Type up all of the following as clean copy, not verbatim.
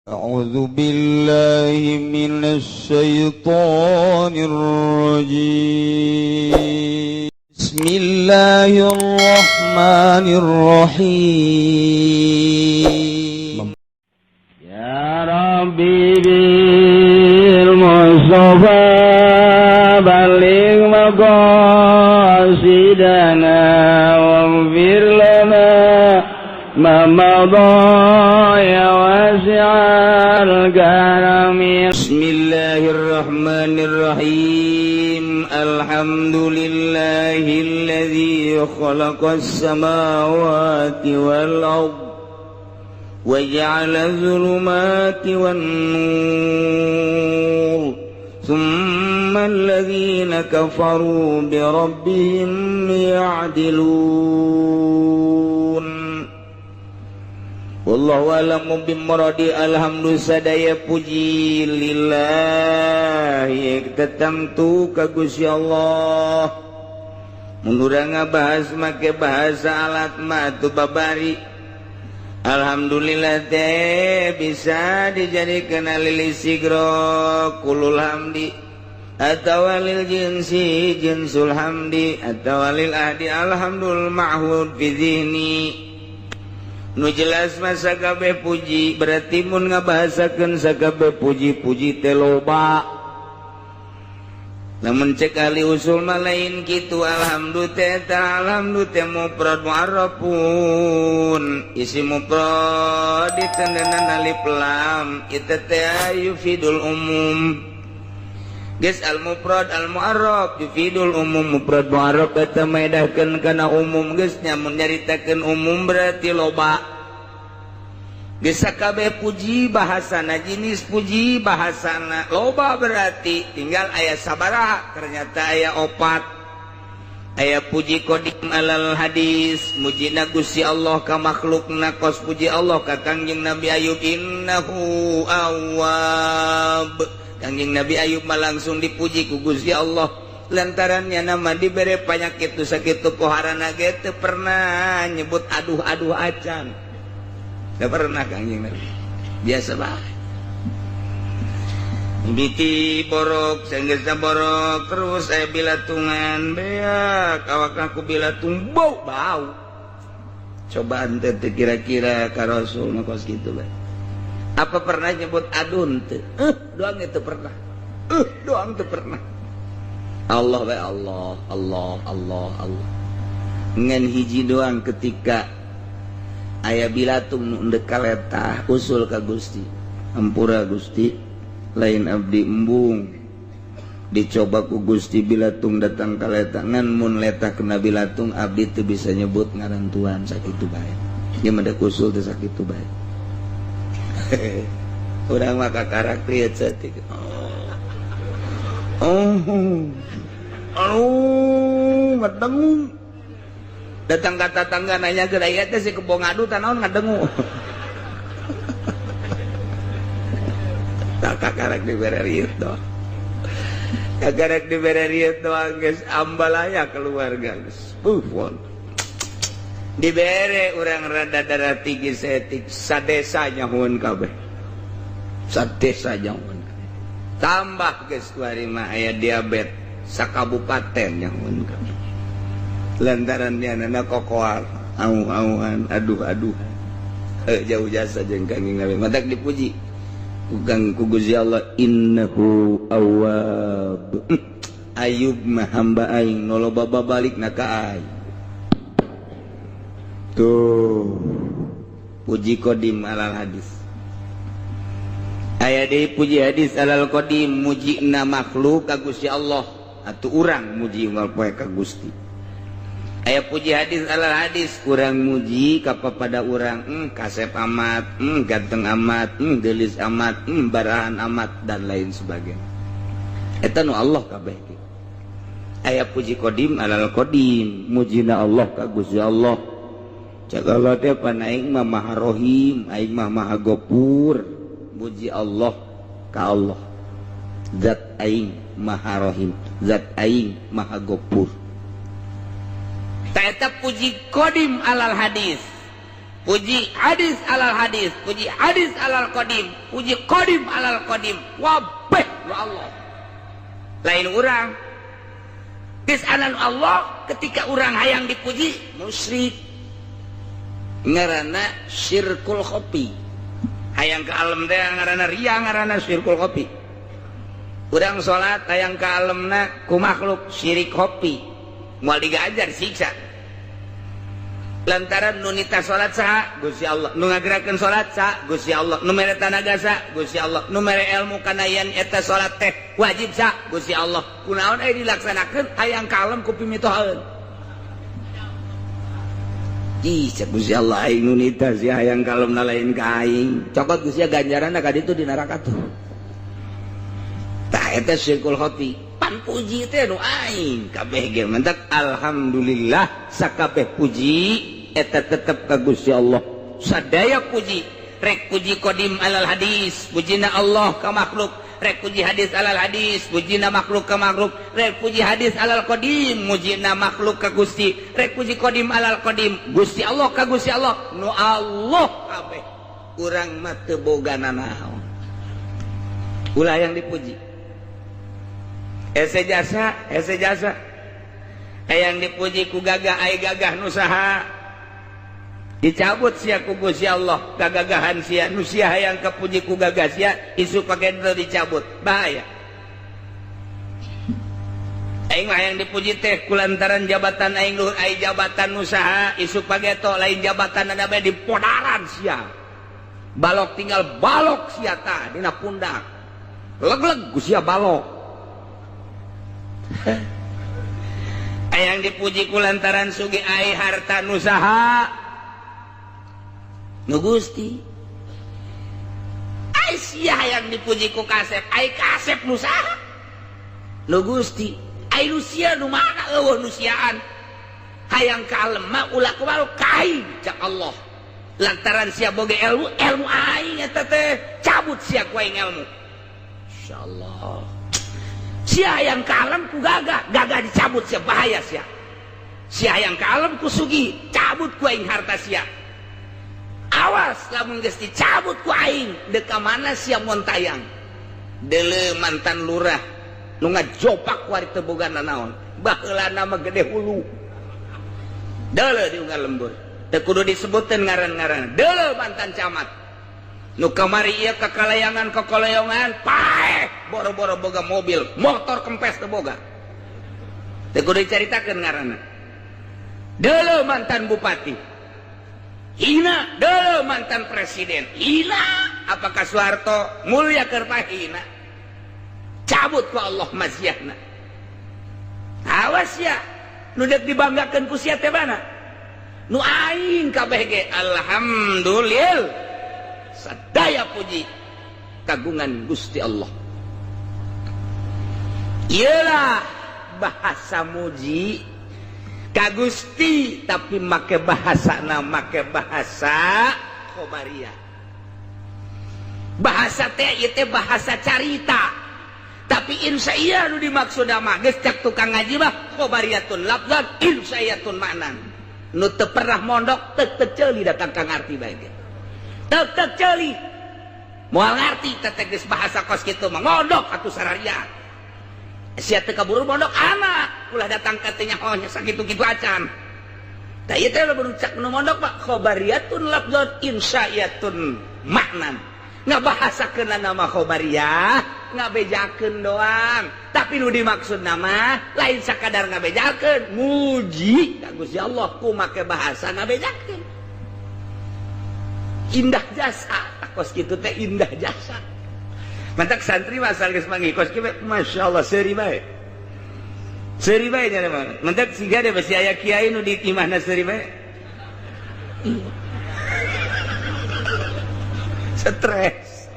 أعوذ بالله من الشيطان الرجيم. بسم الله الرحمن الرحيم. يا ربي بالمصطفى بلغ مقاصدنا واغفر لنا ما مضى يا واسع الكرم. بسم الله الرحمن الرحيم. الحمد لله الذي خلق السماوات والأرض وجعل الظلمات والنور ثم الذين كفروا بربهم يعدلون. Wallahu a'lamu bimuradi. Alhamdulillah, sadaya puji lillahi tertentu ka Gusti Allah. Mun urang ngabahas make bahasa alat mah atuh babari. Alhamdulillah teh bisa dijadikan lil istighraq kullul hamdi atau lil jinsi jinsul hamdi atau lil ahdi alhamdul ma'hud fi zihni. Nu jelas mah sakabeh puji, berarti mun ngabahasakeun sakabeh puji-puji teh loba. Namun cek ahli usul mah lain kitu. Alhamdulillah teh eta alhamdulillah teh mufrad mu'arrafun, isi mufrad ditandanan alif lam, itu teh yufidul umum. Geus al mufrad al mu'arraf yufidul umum, mufrad mu'arraf eta maedahkeun kana umum. Geus nya, mun nyaritakeun umum berarti loba. Geus sakabeh puji bahasana jenis puji bahasana loba, berarti tinggal aya sabaraha, ternyata aya opat. Aya puji qadim alal hadis, mujina Gusti Allah ka makhlukna, kos puji Allah ka Kangjeng Nabi Ayub, innahu awwab. Kangjeng Nabi Ayub mah langsung dipuji ku Gusti Allah lantarannya nama dibere panyakit tu sakitu poharana ge teu pernah nyebut aduh-aduh acan. Teu pernah Kangjeng Nabi, biasa bae. Biti borok, sanggeusna borok terus aya bilatungan beak awak ku bilatung bau bau. Cobaan teh kira-kira ka Rasul mah kos kitu bae. Apa pernah nyebut adun teu? Doang itu pernah. Doang itu pernah. Allah bae, Allah, Allah, Allah, Allah. Ngan hiji doang, ketika aya bilatung nu endek kaletah, usul ka Gusti. Hampura Gusti, lain abdi embung. Dicoba ku Gusti bilatung datang kaletah, ngan mun letah kena bilatung abdi teu bisa nyebut ngaran Tuhan, sakitu bae. Ieu mah da usul teh sakitu bae. Urang mah kakarak lieu saeutik. Oh. Aduh, ngadengu. Datang ka tatangga nanya ke aya teh si kebo ngadu tanaon ngadengu. Tak kakarek dibere rieu doang. Kakarek dibere rieu doang geus ambalaya keluarga geus. Won. Dibere urang rada darah tinggi saeutik, sadesa nyahoeun kabeh. Sadesa nyahoeun. Tambah geus kuari mah aya diabet sakabupaten nyahoeun kabeh. Lantaran nyanana kokoar au-auan aduh-aduh. Jauh jasa jeung Kangjeng Nabi matak dipuji ku Kang ku Gusti Allah, innahu awwab. Ayub mah hamba aing nu loba babalikna ka aing. Tuh puji qadim alal hadis. Aya deui puji hadis alal qadim, mujina makhluk ka Gusti Allah atuh urang muji unggal poe ka Gusti. Aya puji hadis alal hadis, kurang muji kapa pada urang, kasep amat, ganteng amat, gelis amat, barahan amat, dan lain sebagainya. Eta nu Allah kabeh. Aya puji qadim alal qadim, mujina Allah ka Gusti Allah. Cak Allah teh pan aing mah Maha Rohim, aing mah Maha Gopur. Muji Allah ka Allah. Zat aing Maha Rohim, zat aing Maha Gopur. Eta puji qadim alal hadis. Puji hadis alal hadis, puji hadis alal qadim, puji qadim alal qadim, wabeh wa Allah. Lain urang. Geus anan Allah ketika urang hayang dipuji musyrik. Ngaranna syirkul khofi. Hayang ka alam teh ngaranna riya, ngaranna syirkul khofi. Urang salat hayang ka alamna ku makhluk syirik khofi. Moal digajar siksa. Lantaran nu nita salat saha Gusti Allah, nu ngagerakeun salat saha Gusti Allah, nu mere tanaga saha Gusti Allah, nu mere ilmu kana yen eta salat teh wajib saha Gusti Allah. Kunaon aya dilaksanakeun hayang kalem ku pimitohaeun. Ih, cek Gusti Allah aing nu nita sia hayang kalem na lain ka aing. Cokot Gusti ganjaranna ka ditu di neraka tuh. Tah eta syirkul khofi. Pan puji teh nu aing kabeh ge mentak alhamdulillah sakabeh puji eta tetep ka Gusti Allah. Sadaya puji, rek puji qadim alal hadis, pujina Allah ka makhluk, rek puji hadis alal hadis, pujina makhluk ka makhluk, rek puji hadis alal qadim, mujina makhluk ka Gusti, rek puji qadim alal qadim, Gusti Allah ka Gusti Allah, nu Allah kabeh. Urang mah teu boga nanaon. Ulah yang dipuji. Ese jasa, ese jasa. Hayang dipuji ku gagah ai gagah nu saha. Dicabut sia ku Gusti Allah kagagahan sia nu sia hayang kapuji ku gagah sia isuk pake dicabut bahaya. Aing mah hayang dipuji teh kulantaran jabatan aing luhur ai jabatan nu saha isuk pageto lain jabatan ada bae dipodaran sia. Balok tinggal balok sia tah dina pundak. Leg-leg ku sia balok. Hayang dipuji kulantaran sugih ai harta nu saha nu Gusti. Ai sia hayang dipuji ku kasep, ai kasep nu saha nu Gusti. Ai nu sia nu mana eueuh nu siaan. Hayang kalem mah ulah kumaha ka aing cak Allah. Lantaran sia boga ilmu, ilmu aing eta teh cabut sia ku aing ilmu. Insyaallah. Sia hayang kalem ku gagah, gagah dicabut sia bahaya sia. Sia hayang kalem ku sugih, cabut ku aing harta sia. Awas lamun geus dicabut ku aing, deuk ka mana sia montayang. Deuleu mantan lurah nu ngajopak ku ari teu boga nanaon. Baheulana mah gede hulu. Deuleu di unggal lembur. Teu kudu disebuteun ngaran-ngaran. Deuleu mantan camat. Nu kamari ieu kakalayangan kakalayangan paeh boro-boro boga mobil, motor kempes teu boga. Teu kudu dicaritakeun ngaranna. Deuleu mantan bupati. Hina, deuleu mantan presiden. Hina, apakah Soeharto mulia keur hina? Cabut ku Allah maziahna. Awas ya, nu deuk dibanggakeun ku sia teh mana? Nu aing kabeh ge alhamdulillah. Sadaya puji kagungan Gusti Allah. Iyalah bahasa muji ka Gusti tapi make bahasana make bahasa khobariyah. Bahasa teh ieu teh bahasa carita. Tapi insyaallah nu dimaksud mah geus cak tukang ngaji mah khobariyatun lafzan insyaallatun maknan. Nu teu pernah mondok teu teu ceuli datang ka ngarti bae ge. Teu teu ceuli. Moal ngarti teh geus bahasa kos kitu mah mondok atuh sararia. Sia teu kaburu mondok anak ulah datang ka teh nyaho nya sakitu-kitu acan. Tah ieu teh lamun cak nu mondok mah khobariyatun lafzan insyaallatun maknan. Ngabahasakeun nama khobariyah ngabejakeun doang, tapi nu dimaksud nama lain sakadar ngabejakeun, muji ka Gusti Allah ku make bahasa ngabejakeun. Indah jasa, kos kitu teh indah jasa. Mantak santri mah asal geus manggih kos kitu masyaallah seuri bae. Seuri bae nya mah. Mantak siga deh besi aya kiai nu di imahna seuri bae. Stres.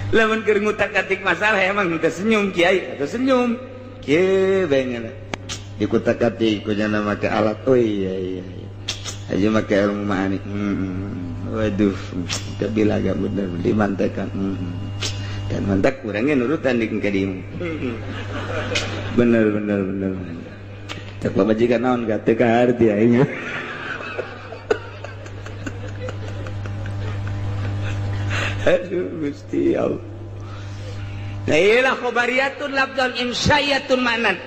Lamun keur ngutak-atik masalah emang teu senyum kiai, atau senyum. Kieu bae nya. Dikutak-atik ku nya make alat. Oh iya iya. Aja make ilmu ma'ani. Waduh, kabila agak bener dimantekan. Dan mantak kurangnya nurutan di ka dieu. Bener bener bener. Cek pamajikan naon gak teu kaharti aing. Aduh Gusti Allah. Lailah khobariyatun labdan insyayatun manan.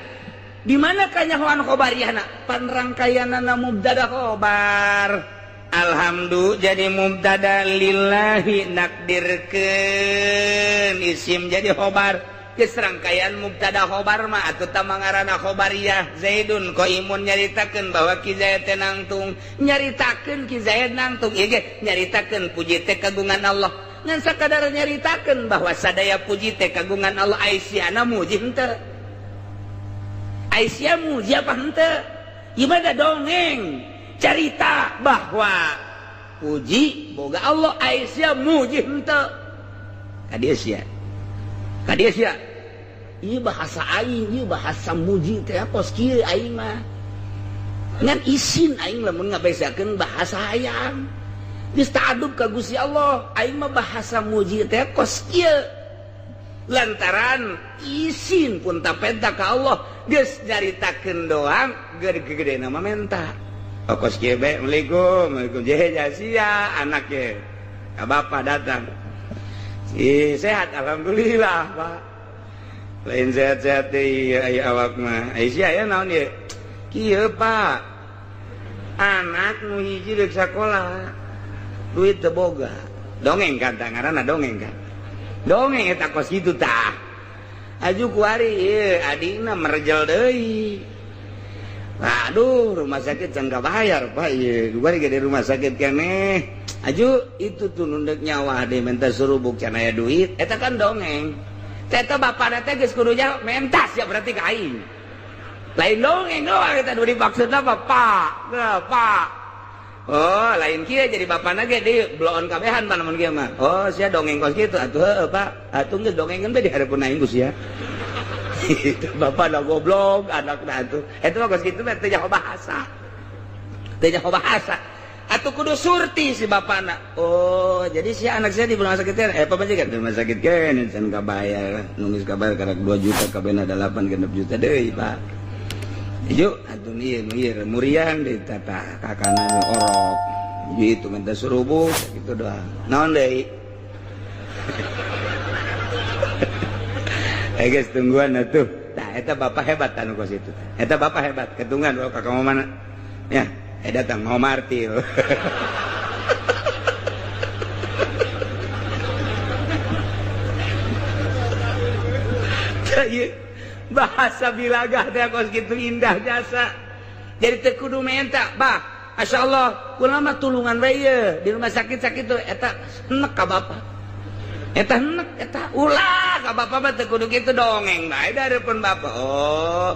Di mana kanyahoan khobariyahna? Panrangkayanana mubtada khobar. Alhamdu jadi mubtada lillahi nakdirkeun isim jadi khobar. Geus rangkaian mubtada khobar mah atuh tah mangaranna khobariyah. Zaidun qaimun nyaritakeun bahwa Ki Zaid teh nangtung, nyaritakeun Ki Zaid nangtung ieu ge nyaritakeun puji teh kagungan Allah. Ngan sakadar nyaritakeun bahwa sadaya puji teh kagungan Allah, aisyana muji henteu. Aisyah muji apa henteu? Ieu mah dongeng carita bahwa puji boga Allah, Aisyah muji henteu. Ka dieu sia. Ka dieu sia. Ieu bahasa aing, ieu bahasa muji teh kos kieu aing mah. Ngan isin aing lamun ngabesakeun bahasa hayang. Geus ta'adub ka Gusti Allah, aing mah bahasa muji teh kos kieu. Lantaran isin pun tapenta ka Allah, geus nyaritakeun doang gede-gede nama menta. Oh, kos kieu bae, Assalamualaikum, Waalaikumsalam. Jehe sia anak ye. Ka bapa datang. Ih, sehat alhamdulillah, Pak. Lain sehat-sehat deui aya awak mah. Ai sia aya naon ieu? Kieu, Pak. Anak nu hiji deuk sakola. Duit teu boga. Dongeng kan tah ngaranna dongeng kan. Dongeng eta kos kitu tah. Aju kuari ieu adina merjel deui. Aduh, rumah sakit can kabayar, Pak ieu. Kuari ge di rumah sakit keneh. Aju itu tuh nundek nyawa deh minta surubuk can aya duit. Eta kan dongeng. Eta bapana teh geus kudu nyaho mentas ya berarti ka aing. Lain dongeng doang eta nu dimaksudna Bapak. Bapak. Oh, lain kieu jadi bapana ge di bloon kabehan pan mun kieu mah. Oh, sia dongeng kos kitu atuh heueuh, Pak. Atuh geus dongengeun bae di hareupeun aing ku sia. Itu bapak dah goblok anakna atuh. Eta mah kos kitu mah teu nyaho bahasa. Teu nyaho bahasa. Atuh kudu surti si bapana. Oh, jadi si anak saya di rumah sakit kan? Pamajikan di rumah sakit kan can kabayar. Nu geus kabayar karek 2 juta kabehna 8 genep juta deui, Pak. Ieu atuh ieu nu ieu muriang deui tata kakana nu orok. Ieu itu minta surubuk gitu doang. Naon deui? Guys tungguan atuh. Tah eta bapak hebat anu kos itu. Eta bapak hebat ketungguan bawa ka mana? Ya, datang mau martil. Bahasa bilagah teh kos kitu indah jasa. Jadi teu kudu menta, bah. Masyaallah, kula mah tulungan bae ye di rumah sakit-sakit tuh eta enek ka bapak. Eta enek eta ulah ka bapak mah teu kudu kitu dongeng bae dareupeun bapak. Oh,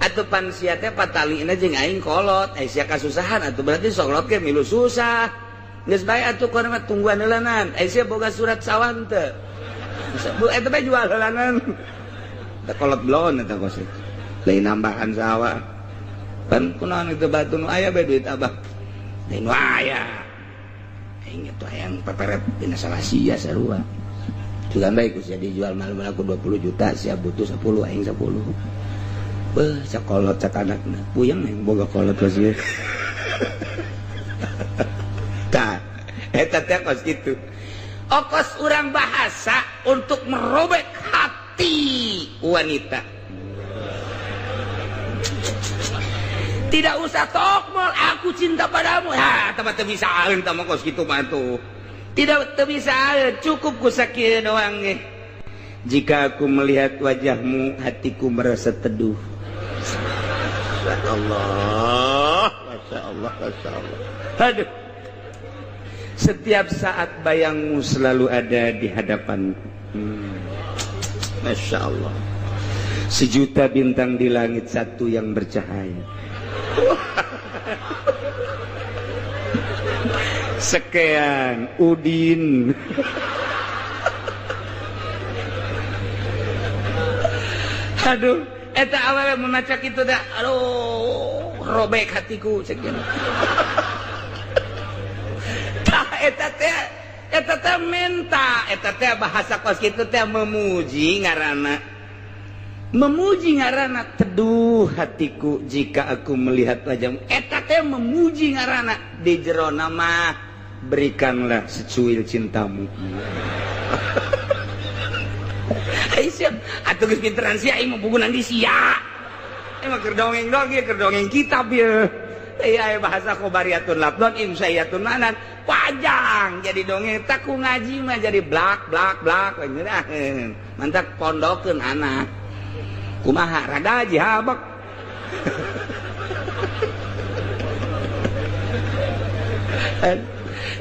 atuh pan sia teh patalina jeung aing kolot, ai sia kasusahan atuh berarti sokolot ge milu susah. Geus bae atuh kudu mah tungguan heulanan. Ai sia boga surat sawah henteu. Bu eta bae jual heulanan. Teh kolot bloon eta kos itu. Lain nambahan sawah. Pan kunaon itu batu nu aya bae duit abah. Lain nu aya. Aing eta hayang peperet dina salah sia sarua. Sugan bae ku sia dijual malu-malu aku 20 juta, sia butuh 10 aing 10. Beuh, sakolot sakanakna. Puyeng aing boga kolot kos ieu. Tah, eta teh kos kitu. Okos urang bahasa untuk merobek hati wanita. Tidak usah tokmol, aku cinta padamu. Ha, teu bisa aeun tah mah kos kitu mah tuh. Tidak teu bisa aeun, cukup ku sakieu doang ge. Jika aku melihat wajahmu, hatiku merasa teduh. Masya Allah, Masya Allah, Masya Allah. Aduh. Setiap saat bayangmu selalu ada di hadapanku. Masya Allah. Sejuta bintang di langit, satu yang bercahaya. Sekian Udin. Aduh, eta awalnya memacak itu dah. Aduh, robek hatiku sekian. Tah eta teh menta, eta teh bahasa kos kitu teh memuji ngaranna. Memuji ngaranna teduh hatiku jika aku melihat wajahmu. Eta teh memuji ngaranna di jero nama Berikanlah secuil cintamu. Ai siap atuh geus pinteran sia aing mah bugunan di sia. Emang keur dongeng dong ieu keur dongeng kitab ieu. Aya bahasa khobariyatun lafdhon insyaiyatun ma'nan. Panjang jadi dongeng tak ku ngaji mah jadi blak blak blak ngeunaheun. Mantak pondokeun anak. Kumaha rada jihabek.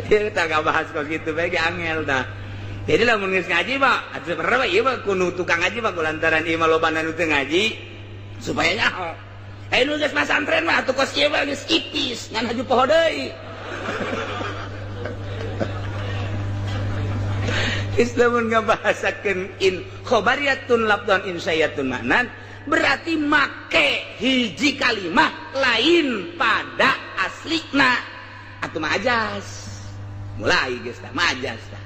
Kita gak bahas kok gitu bae angel dah. Jadi lamun geus ngaji mah atuh sebenarnya ieu mah kudu tukang ngaji mah kulantaran ieu mah lobana nu teu ngaji supaya nyaho. Nu geus masantren mah atuh kos ieu mah geus ipis ngan haju poho deui. Islamun ngabahasakeun in khobariyatun lafdhon insyaiyatun ma'nan berarti make hiji kalimah lain pada aslina atuh majas. Mulai geus tah majas tah.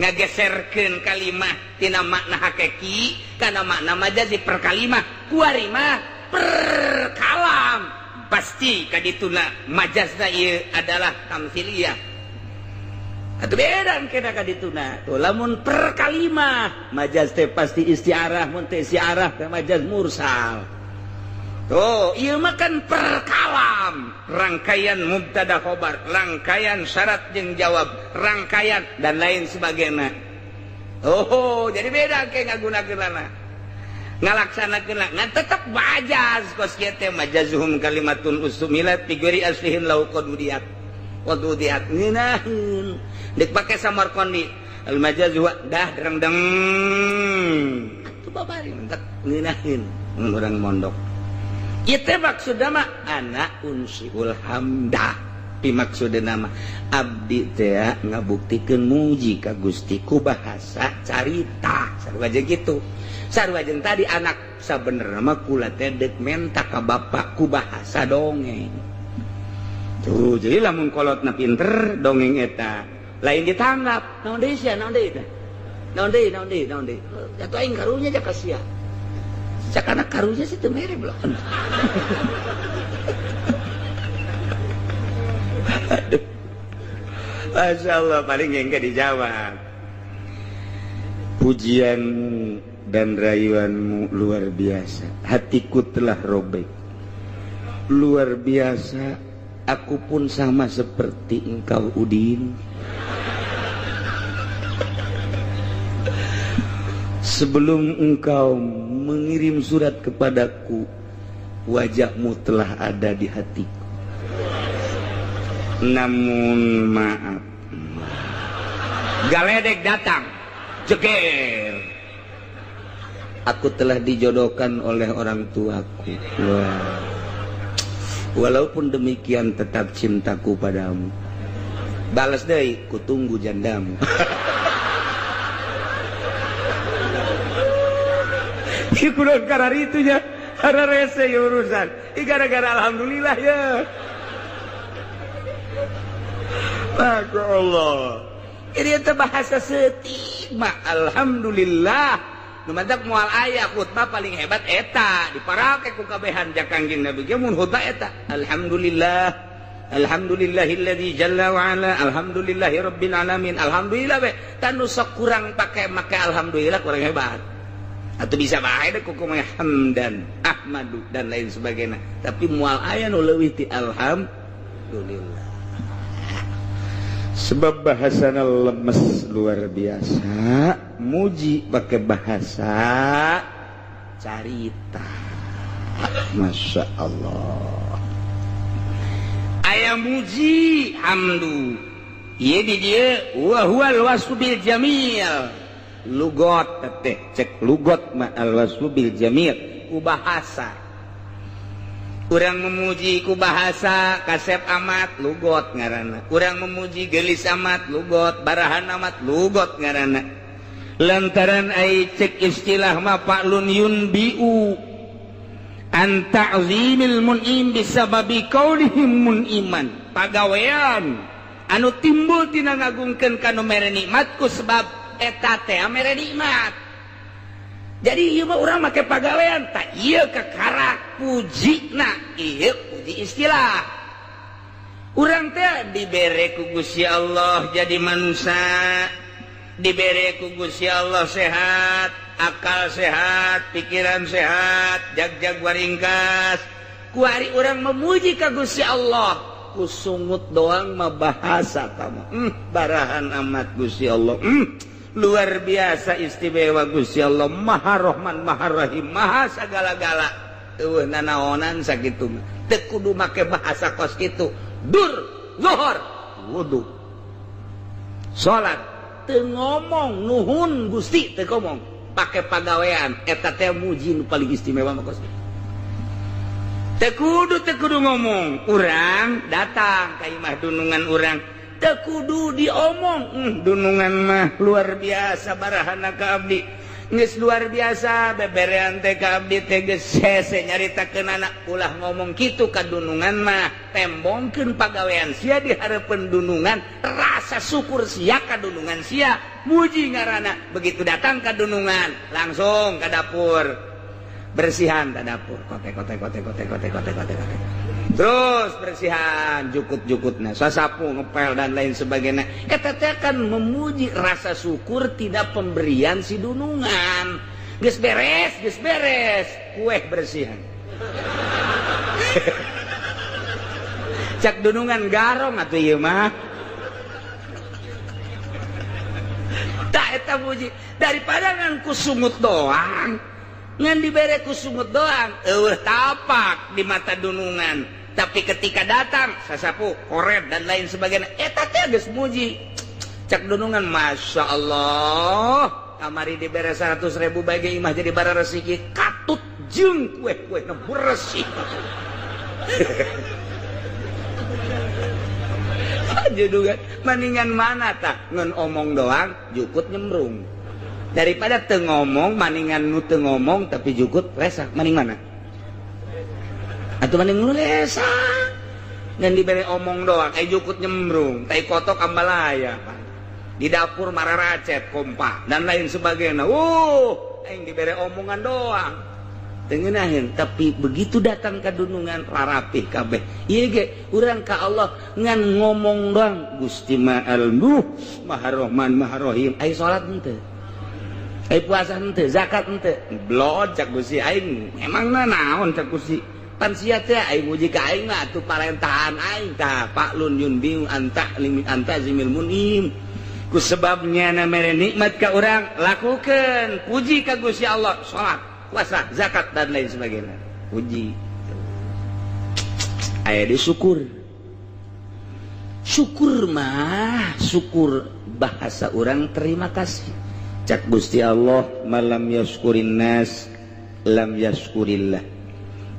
Ngageserkeun kalimah tina makna hakiki kana makna majazi per kalimah kuari mah per kalam pasti kadituna majazna ieu adalah tamsiliyah. Atuh beda kena kadituna. Tuh lamun per kalimah majaz teh pasti istiarah, mun teh istiarah teh majaz mursal. Tuh, ieu mah kan per kalam, rangkaian mubtada khobar, rangkaian syarat jeung jawab, rangkaian dan lain sebagainya. Oh, jadi beda ke ngagunakeunana. Ngalaksanakeunna ngan tetep majaz kos kieu teh majazuhum kalimatun usumilat bi ghairi aslihin lau qadudiat. Qadudiat ngeunaheun. Dek pake Samarqandi al majaz huwa dah dereng-deng. Atuh babari mentak ngeunaheun mun urang mondok. Itu maksudna mah anak unsiul hamdah. Pi maksudna mah abdi teh ngabuktikeun muji ka Gusti ku bahasa carita. Sarua jeung kitu. Sarua jeung tadi anak sabenerna mah kula teh deuk menta ka bapak ku bahasa dongeng. Tuh, jadi lamun kolotna pinter dongeng eta lain ditanggap. Naon deui sia, naon deui teh? Naon deui, naon deui, naon deui. Atuh aing karunya ja ka sia. Cakana karunya sih teu mere blok. Aduh. Masya Allah paling engke dijawab. Pujianmu dan rayuanmu luar biasa. Hatiku telah robek. Luar biasa. Aku pun sama seperti engkau Udin. Sebelum engkau mengirim surat kepadaku, wajahmu telah ada di hatiku. Namun maaf, galedek datang, jeger. Aku telah dijodohkan oleh orang tuaku. Wah. Walaupun demikian tetap cintaku padamu. Balas deui, kutunggu jandamu. Kurang karar itunya, karena rese ya urusan. Gara-gara alhamdulillah ya. Masya Allah. Ini itu bahasa setik mah alhamdulillah. Nu mantak moal aya khutbah paling hebat eta diparake ku kabehan Kangjeng Nabi ge mun khutbah eta alhamdulillah. Alhamdulillahilladzi jalla wa ala, alhamdulillahi rabbil alamin. Alhamdulillah we tanu sok kurang pake make alhamdulillah kurang hebat. Atau bisa bae deh kuku hamdan ahmadu dan lain sebagainya, tapi mual aya nu leuwih ti alhamdulillah. Sebab bahasana lemes luar biasa, muji pakai bahasa carita. Masya Allah. Aya muji hamdu ieu di dieu wa huwal wasfu bil jamil. Lugot teh cek lugot ma al wasfu bil jamil ku bahasa. Urang memuji ku bahasa kasep amat lugot ngaranna. Urang memuji gelis amat lugot, barahan amat lugot ngaranna. Lantaran ai cek istilah ma fa'lun yunbiu an ta'zimil mun'im bisababi kaunihim mun'iman. Pagawean anu timbul tina ngagungkeun ka nu mere nikmat ku sebab eta teh mere nikmat. Jadi ieu mah urang make pagawean tah ieu kakarak pujina, ieu puji istilah. Urang teh dibere ku Gusti Allah jadi manusia, dibere ku Gusti Allah sehat, akal sehat, pikiran sehat, jag-jag waringkas. Kuari urang memuji ka Gusti Allah, ku sungut doang mah bahasa kamu. Barahan amat Gusti Allah. Luar biasa istimewa Gusti Allah, Maha Rahman, Maha Rahim, Maha sagala-gala. Eueuh nanaonan sakitu mah. Teu kudu make bahasa kos kitu. Dur, zuhur, wudu. Salat teu ngomong nuhun Gusti teu ngomong, pake pagawean eta teh muji nu paling istimewa mah kos kitu. Teu kudu ngomong, urang datang ka imah dunungan urang. Teu kudu diomong, dunungan mah luar biasa barahana ka abdi. Geus luar biasa beberean teh ka abdi teh geus hese nyaritakeun anak ulah ngomong kitu ka dunungan mah, tembongkeun pagawean sia di hareupeun dunungan, rasa syukur sia ka dunungan sia, muji ngaranna. Begitu datang ka dunungan, langsung ka dapur. Bersihan ka dapur, kote kote kote kote kote kote kote kote. Terus bersihan jukut-jukutna, sasapu, ngepel dan lain sebagainya. Eta teh kan memuji rasa syukur tidak pemberian si dunungan. Geus beres, kue bersihan. Cak dunungan garong atuh ieu mah. Tak eta muji daripada ngan ku sungut doang. Ngan dibere ku sungut doang, eueuh tapak di mata dunungan. Tapi ketika datang sasapu, koret dan lain sebagainya, eta teh geus muji. Cak dunungan, Masya Allah, kamari dibere 100.000 bagi imah jadi bara resiki, katut jeung kue-kue nu bersih. Dunungan maningan mana tah ngan omong doang jukut nyemrung. Daripada teu ngomong maningan nu teu ngomong tapi jukut resak, maning mana? Atuh maning nu resak. Ngan dibere omong doang, jukut nyembrung, tai kotok ambalaya. Di dapur mararacet kompa dan lain sebagainya. Aing dibere omongan doang. Teu ngeunaheun, tapi begitu datang ka dunungan rarapih kabeh. Ieu ge urang ka Allah ngan ngomong doang, Gusti Ma'al Nuh, Maha Rahman, Maha Rahim. Ai salat henteu? Ai puasa henteu, zakat henteu. Blod cak Gusti aing, emangna naon cak Gusti? Pan sia teh aing muji ka aing mah atuh parentahan aing tah paklun yunbiu anta limit anta zimil munim. Ku sebabnya na mere nikmat ka urang lakukeun, puji ka Gusti Allah, salat, puasa, zakat dan lain sebagainya. Puji. Aya di syukur. Syukur mah, syukur bahasa urang terima kasih. Cak Gusti Allah malam yaskurin nas lam yaskurillah.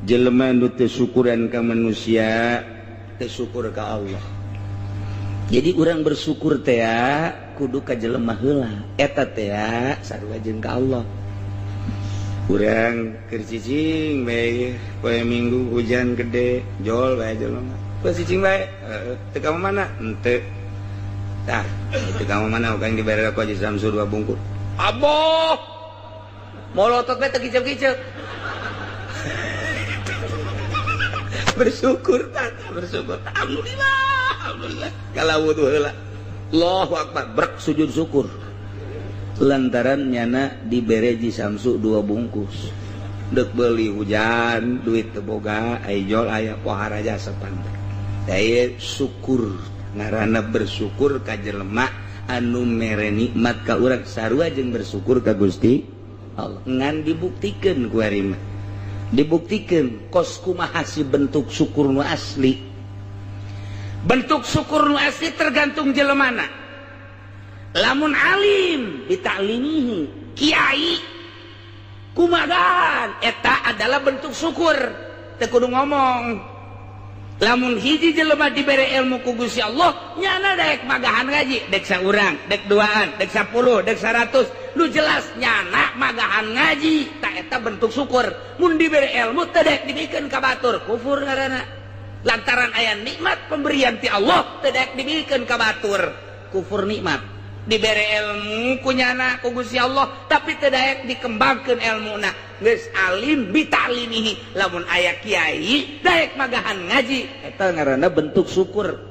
Jelema nu teu syukuran ka manusia teu syukur ka Allah. Jadi urang bersyukur teh kudu ka jelema heula, eta teh sarua jeung ka Allah. Urang keur cicing bae poe Minggu hujan gede jol bae jelema. Poe cicing bae teu ka mana? Henteu. Tah, itu kamu mana bukan dibayar aku aja Samsu 2 bungkus. Aboh. Molotot bae teu kicep-kicep. Bersyukur tata, bersyukur. Alhamdulillah, alhamdulillah. Kalau wudu heula. Allahu akbar, brek sujud syukur. Lantaran nyana dibere ji Samsu 2 bungkus. Deuk beuli hujan, duit teu boga, ai jol aya pohara jasa pantai. Daya syukur. Ngaranna bersyukur ka jelema anu mere nikmat ka urang sarua jeung bersyukur ka Gusti Allah. Ngan dibuktikeun ku ari mah. Dibuktikeun kos kumaha si bentuk syukur nu asli. Bentuk syukur nu asli tergantung jelemana. Lamun alim bitaklimihi, kiai kumagahan eta adalah bentuk syukur. Teu kudu ngomong. Lamun hiji jelema dibere ilmu ku Gusti Allah, nyana daek magahan ngaji, dek saurang, dek duaan, dek 10, dek 100, lu jelas nyana magahan ngaji, tak eta bentuk syukur. Mun dibere ilmu teu daek dibikeun ka batur, kufur ngaranna. Lantaran aya nikmat pemberian ti Allah teu daek dibikeun ka batur, kufur nikmat. Dibere ilmu ku nyana ku Gusti Allah tapi teu daek dikembangkeun ilmuna. Geus alim bitalimihi lamun aya kiai daek magahan ngaji eta ngaranna bentuk syukur.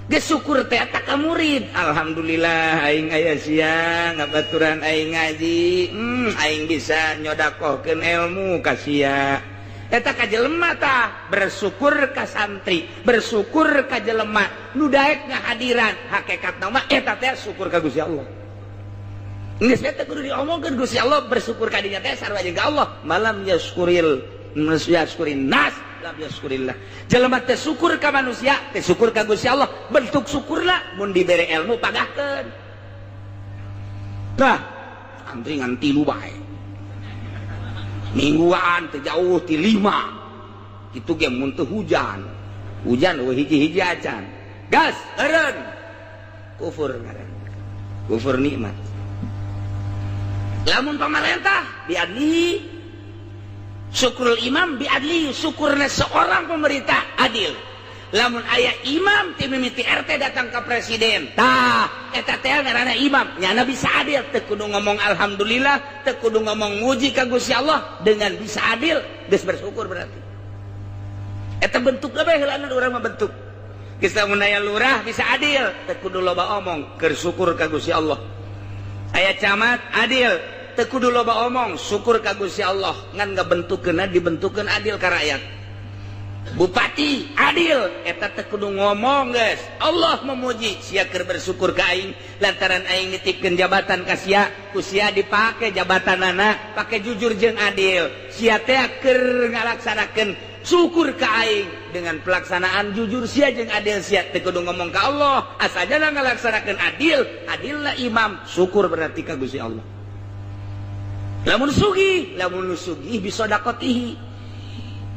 Geus syukur teh eta ka murid. Alhamdulillah aing aya sia ngabaturan aing ngaji, aing bisa nyodakohkeun ilmu ka sia. Eta ka jelema tah bersyukur ka santri, bersyukur ka jelema nu daek ngahadiran. Hakikatna mah eta teh syukur ka Gusti Allah. Geus eta kudu diomongkeun Gusti Allah bersyukur ka dinya teh sarua jeung ka Allah. Malam yaskuril yaskurin nas lam yaskurillah. Jelema teh syukur ka manusia, teh syukur ka Gusti Allah. Bentuk syukurna mun dibere ilmu pagahkeun. Tah, santri ngan 3 bae. Mingguan teu jauh ti 5. Kitu ge mun teu hujan. Hujan eueuh hiji-hiji acan. Gas eureun. Kufur ngaran. Kufur nikmat. Lamun pamarentah biadli syukurul imam biadli syukurna seorang pemerintah adil. Lamun aya imam ti mimiti RT datang ke presiden tah eta teh ngaranna imam nyana bisa adil teu kudu ngomong alhamdulillah teu kudu ngomong muji ka Gusti Allah dengan bisa adil geus bersyukur berarti eta bentukna bae heulana urang mah bentuk geus lamun aya lurah bisa adil teu kudu loba omong keur syukur ka Gusti Allah. Aya camat adil teu kudu loba omong syukur ka Gusti Allah ngan ngabentukeunna dibentukeun adil ka rakyat. Bupati adil eta teu kudu ngomong geus Allah memuji sia keur bersyukur ka aing lantaran aing nitipkeun jabatan ka sia ku sia dipake jabatanana pake jujur jeung adil sia teh keur ngalaksanakeun syukur ka aing dengan pelaksanaan jujur sia jeung adil sia teu kudu ngomong ka Allah asajana ngalaksanakeun adil adilna imam syukur berarti ka Gusti Allah. Lamun sugih bisodakotihi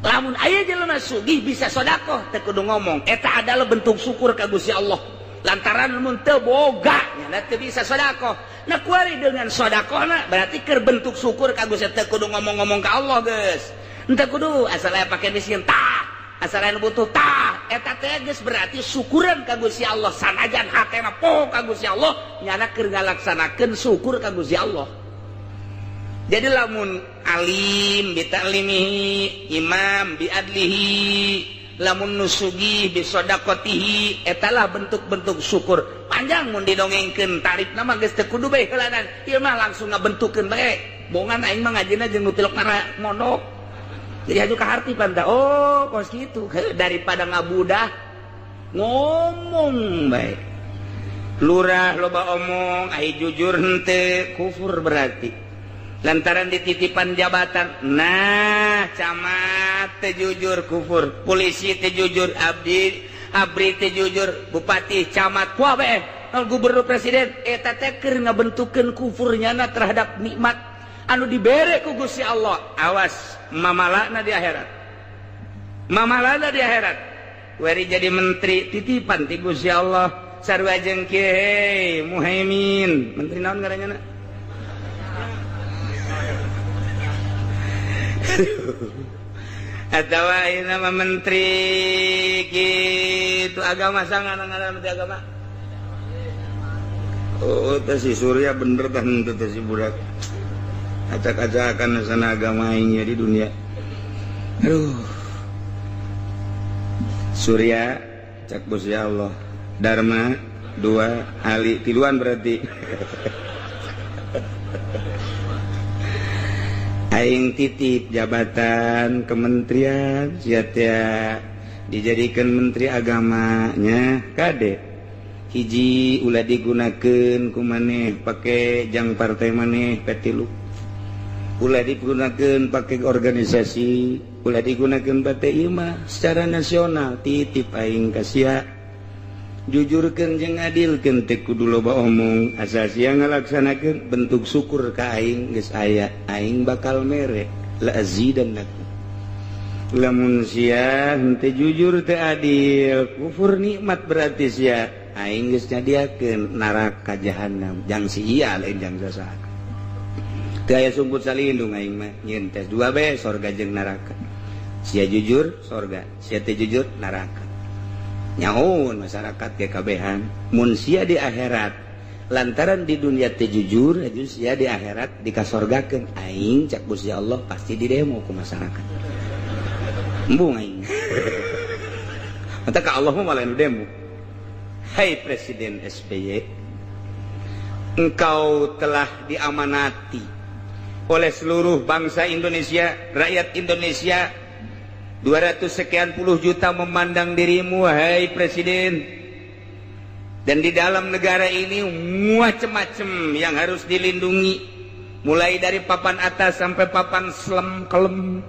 lamun aya jelema sugih bisa sodakoh teu kudu ngomong eta adalah bentuk syukur ka Gusti Allah lantaran mun teu boga nya teu bisa sodakoh. Nah kuari dengan sodakohna berarti keur bentuk syukur ka Gusti teu kudu ngomong-ngomong ka Allah geus henteu kudu asal aya pake miskin tah asal aya nu butuh tah eta teh geus berarti syukuran ka Gusti Allah sanajan hatena poho ka Gusti Allah nyana keur ngalaksanakeun syukur ka Gusti Allah. Jadi lamun alim bitalimihi imam biadlihi lamun nusugih bisodaqotihi etalah bentuk-bentuk syukur. Panjang mun didongengkeun tarifna mah geus teu kudu bae heulanan ieu mah langsung ngabentukeun bae bongan aing mah ngajina jeung nu tilok mondok jadi aju kaharti panta oh kos kitu daripada ngabudah ngomong bae lurah loba omong ai jujur henteu kufur berarti lantaran dititipan jabatan. Nah camat teu jujur kufur, polisi teu jujur, abdi abri teu jujur, bupati camat kuah bae gubernur presiden eta teh keur ngabentukeun kufurnyana terhadap nikmat anu dibere ku Gusti Allah. Awas mamalana di akhirat, mamalana di akhirat. Weri jadi menteri titipan ti Gusti Allah sarua jeung kieu Muhaimin menteri naon ngaranna? Atawa ayeuna mah menteri kitu agama sangan ngaran menteri agama. Oh teh si Surya bener tah henteu teh si budak. Acak-acakan sana agama aing di dunia. Aduh. Surya cak Gusti Allah. Dharma 2 Ali tiluan berarti. Aing titip jabatan kementerian sia teh dijadikan menteri agamanya kade hiji ulah digunakeun ku maneh pake jang partai maneh P3 ulah digunakeun pake organisasi ulah digunakeun partai ieu mah secara nasional titip aing ka sia jujurkeun jeung adilkeun teu kudu loba omong asal sia ngalaksanakeun bentuk syukur ka aing geus aya aing bakal mere la azidannakum. Lamun sia henteu jujur teu adil kufur nikmat berarti sia aing geus nyadiakeun neraka jahanam jang sia lain jang sasaha teu aya sumput salindung aing mah nyieun tes dua bae sorga jeung neraka sia jujur sorga sia teu jujur neraka. Nyaun masyarakat ge kabehan mun sia di akhirat Lantaran di dunia teh jujur sia di akhirat dikasorgakeun aing cak Gusti Allah pasti di demo ku masyarakat. Embung aing. Mata ka Allah mah malah nu demo. Hai Presiden SBY, engkau telah diamanati oleh seluruh bangsa Indonesia, rakyat Indonesia 200 sekian puluh juta memandang dirimu, hai Presiden. Dan di dalam negara ini macem-macem yang harus dilindungi, mulai dari papan atas sampai papan selem kelem.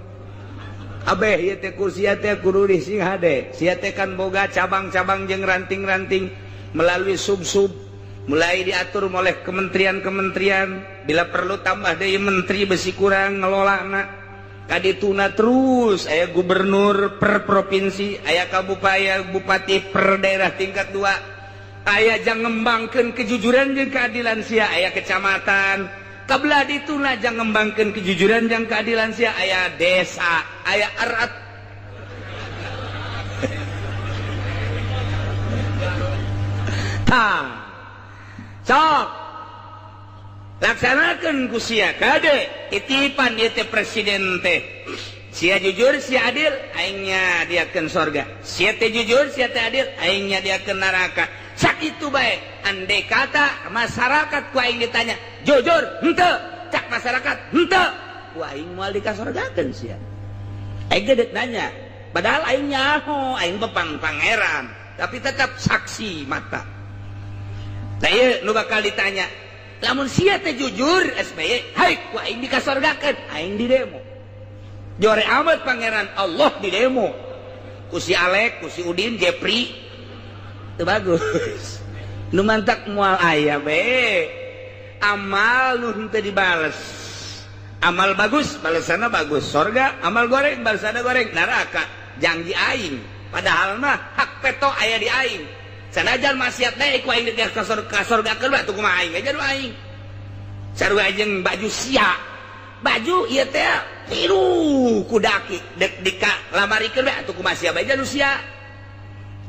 Abeh ieu teh kursi teh kudu sing hade. Sia teh kan boga cabang-cabang jeung ranting-ranting melalui sub-sub, mulai diatur oleh kementerian-kementerian, bila perlu tambah deui menteri besi kurang ngelolana. Kadituna terus aya gubernur per provinsi, aya kabupaten, bupati per daerah tingkat 2. Aya jang ngembangkeun kejujuran jeung keadilan sia, aya kecamatan. Kabelah dituna jang ngembangkeun kejujuran jeung keadilan sia, aya desa, aya erat. Tah. Sok. Laksanakeun ku sia kade titipan ieu teh presiden teh. Sia jujur, sia adil, aingnya diakeun sorga. Sia teh jujur, sia teh adil, aingnya diakeun neraka. Sakitu bae andai kata masyarakat ku aing ditanya jujur henteu, cak masyarakat henteu, ku aing moal dikasorgakeun sia. Aing gedet nanya, padahal aing nyaho, aing bepang pangeran, tapi tetap saksi mata. Tah ieu nu bakal ditanya, lamun sia teh jujur SBY, hai ku aing dikasorgakeun, aing di demo. Jore amat pangeran Allah di demo. Ku si Alek, ku si Udin, Jepri. Itu bagus. Nu mantak moal aya be. Amal nu henteu dibales. Amal bagus, balesanna bagus sorga, amal goreng balesanna goreng neraka. Janji aing. Padahal mah hak peto aya di aing. Sanajan maksiat deui ku aing di kasorgakeun bae tuh kumaha aing aja nu aing. Sarua jeung baju sia. Baju ieu teh tiru ku daki dek dika lamarikeun bae atuh kumaha sia bae nu sia.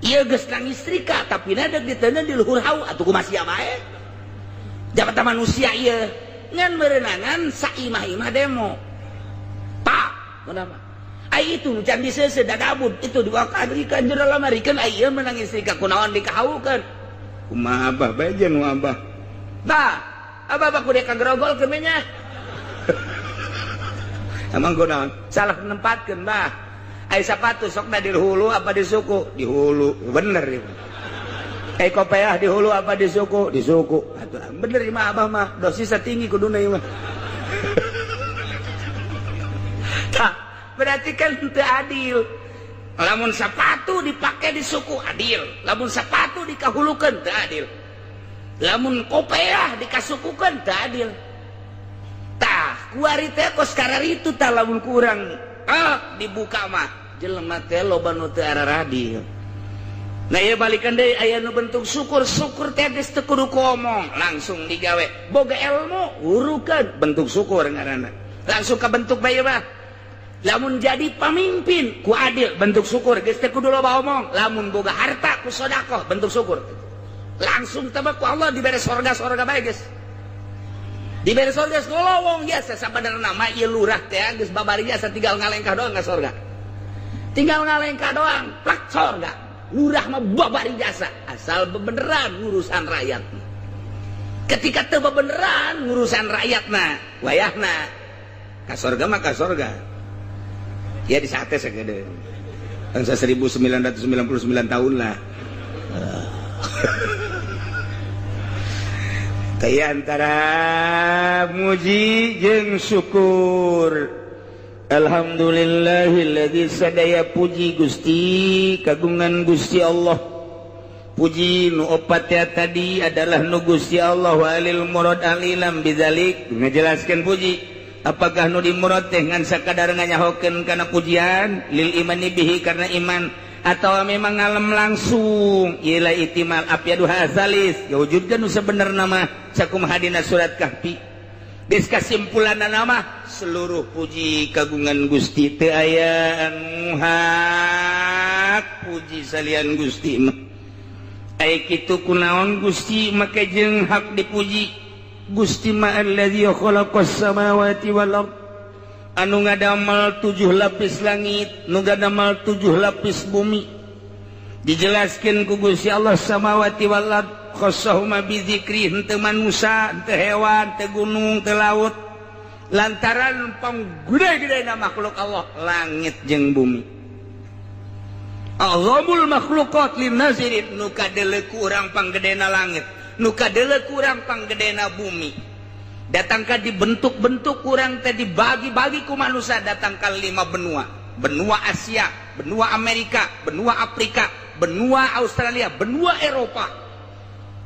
Ieu geus nangis istrika tapi na dek diteundeun di luhur hau atuh kumaha sia bae. Jabatan manusia ieu ngan merenangan saimah-imah demo. Tak, kenapa? Ai itu can diseuseuh dadabud itu diwakadrikeun jero lamarikeun ai ieu menang istrika kunaon dikahaukeun. Kumaha abah bae jeung nu abah. Bah, abah bah kudu kagrogolkeun we nya. Emang kunaon? Salah nempatkeun bah. Ai sapatu sokna di hulu apa di suku? Di hulu. Bener ieu. Ai kopeah di hulu apa di suku? Di suku. Atuh bener ieu mah abah mah dosis tinggi kuduna ieu mah. Tah, berarti kan teu adil. Lamun sapatu dipake di suku adil, lamun sapatu dikahulukeun teu adil. Lamun kopeah dikasukukeun teu adil. Tah, kuari teh kos kararitu tah lamun kurang ah dibuka mah jelema teh loba nu teu araradil. Nah ieu balikan deui aya nu bentuk syukur, syukur teh geus teu kudu ngomong, langsung digawe. Boga ilmu urukeun bentuk syukur ngaranna. Langsung kabentuk bae mah. Lamun jadi pamimpin ku adil bentuk syukur, geus teu kudu loba omong. Lamun boga harta ku sedekah bentuk syukur. Langsung teh ku Allah dibere sorga-sorga bae geus. Dibere sorga geus ngolowong biasa sabenerna mah ieu lurah teh geus babari jasa tinggal ngalengkah doang ka sorga. Tinggal ngalengkah doang plak sorga. Lurah mah babari jasa asal bebeneran urusan rakyat. Ketika teu bebeneran urusan rakyatna, wayahna ka sorga mah ka sorga. Ya di sate segede. Bangsa 1999 tahun lah. Kayak antara muji jeung syukur. Alhamdulillahilladzi sadaya puji Gusti kagungan Gusti Allah. Puji nu opat ya tadi adalah nu Gusti Allah walil murad alilam bizalik ngejelaskeun puji. Apakah nu dimurad teh ngan sakadar nganyahokeun kana pujian lil imani bihi karena iman atau memang ngalem langsung ila itimal afyadu hasalis wujudkeun nu sabenerna mah sakumaha dina surat Kahfi. Geus kasimpulanna mah seluruh puji kagungan Gusti teu aya anu hak puji salian Gusti mah. Ai kitu kunaon Gusti make jeung hak dipuji Gusti ma allazi khalaqas samawati wal ard anu ngadamel 7 lapis langit nu ngadamel 7 lapis bumi dijelaskeun ku Gusti Allah samawati wal ard khassahuma bi dzikri henteu manusa henteu hewan henteu gunung henteu laut lantaran panggede-gedena makhluk Allah langit jeung bumi. Azamul makhluqat lin nazirin nu kadele ku urang panggedena langit nu kadele ku urang panggedena bumi datangka dibentuk-bentuk urang teh dibagi-bagi ku manusia datang ka 5 benua, benua Asia, benua Amerika, benua Afrika, benua Australia, benua Eropa.